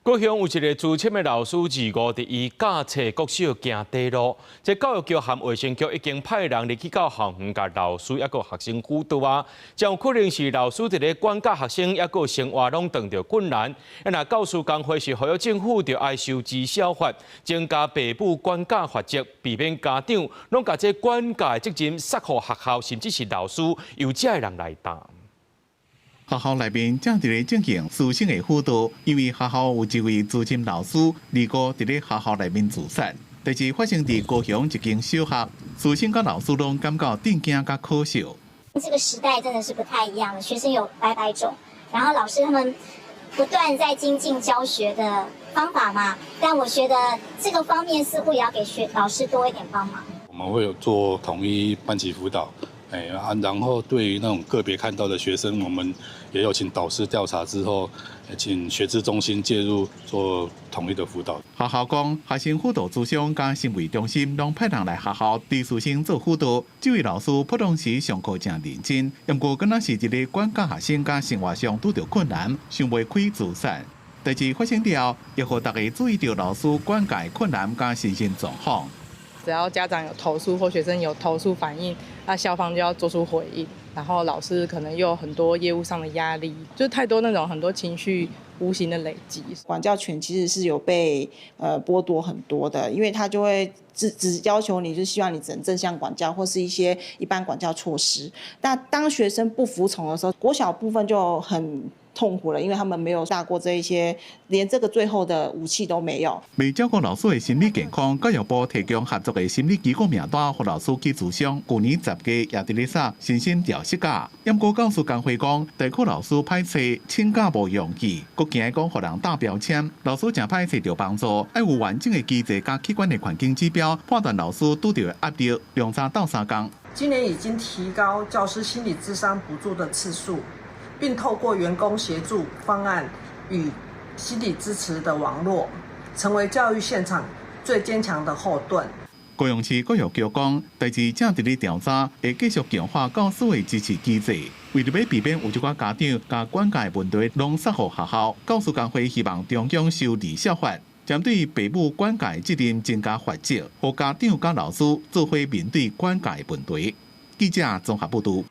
高雄有一个資深的老師，二五佇伊教冊國小行短路，這教育局和衛生局已經派人入去到校園，共老師抑閣學生輔導啊。真有可能是老師佇咧管教學生，抑閣生活攏遇著困難。啊，若教師工會是呼籲政府著愛修支小法，增加爸母管教罰則，避免家長攏共這管教的責任捒予學校，甚至是老師，由這个人來擔。學校內面正佇咧進行師生的輔導，因為學校有一位資深老師，二五佇咧學校內面自殺。代誌發生佇高雄一間小學，師生佮老師攏感覺震驚佮可惜。這個時代真的是不太一樣了，學生有百百種，然後老師他們不斷在精進教學的方法嘛，但我覺得這個方面似乎也要給學老師多一點幫忙。我們會有做統一班級輔導。哎啊，然後對於那種個別看到的學生，我們也有請導師調查之後，請學資中心介入做統一的輔導。學校講，學生輔導諮商佮心衛中心攏派人來學校對師生做輔導。這位老師普通時上課誠認真，不過敢若是佇咧管教學生佮生活上拄著困難，想袂開自殺。代誌發生了，也予大家注意著老師管教困難佮身心狀況。只要家長有投訴或學生有投訴反映，那校方就要做出回應。然後老師可能又有很多業務上的壓力，就太多那種很多情緒無形的累積。管教權其實是有被剝奪很多的，因為他就會只要求你，就希望你只能正向管教或是一些一般管教措施。那當學生不服從的時候，國小部分就很痛苦了，因為他們沒有大過這一些，連這個最後的武器都沒有。為照顧老師的心理健康，教育部提供合作的心理機構名單，予老師去諮商。舊年10月也佇咧寫身心調適假。不過教師工會講，代課老師歹揣，請假無容易，閣驚講予人貼標籤。老師誠歹揣著幫助，愛有完整的機制佮客觀的環境指標，判斷老師拄著的壓力，量早鬥相共。今年已經提高教師心理諮商補助的次數，並透過員工協助方案與心理支持的網絡，成為教育現場最堅強的後盾。高雄市教育局講，代誌正佇咧調查，會繼續強化教師的支持機制，為著欲避免有一寡家長共管教的問題攏捒予學校，教師工會希望中央修例修法，針對爸母管教的責任增加罰則，予家長佮老師做伙面對管教的問題。記者綜合報導。